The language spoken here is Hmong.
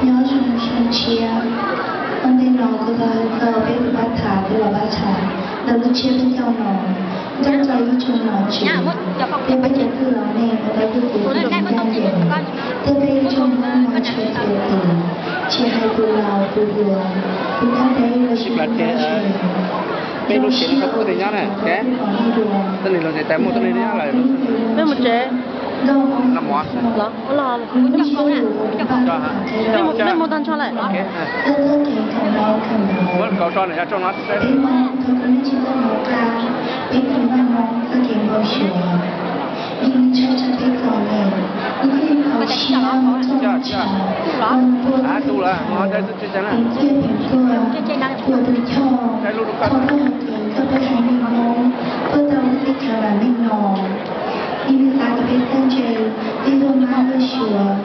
Nyob zoo sawv daws, ua ntej no kuv tau hais txog peb tus pab tham, tus los pab tham ntawm lub tsiab peb caug no, nyob rau ib tsoom nom tswv, peb pab cov twj laus nej, pab cov twj laus nej, tej peb ib tsoom Hmoob no tshua txhua tus, tsis hais tus laus tus hluas, tus nyob deb los sis tus nyob ze, peb lub siab no tau pub tej nyob na, peb mus tsev. Los, los, peb mus tag nrho lawm. Muab kaus so nws nyob rooj no. Peb Hmoob txoj kev noj qab, peb tus Hmoob txoj kev npau suav, yeej tshaj tshaj peb txom nyem, yeej thaum siab mus rooj mus tshav, ua tuaj txhij tshav, peev ciaj peev tuaj, ua tus choj, thov tuaj hais tias koj peb haiv neeg Hmoob tuaj tau lub teb chaws vam meej no, yeej xav kom peb txawj ntse, peb luag mab luag suav,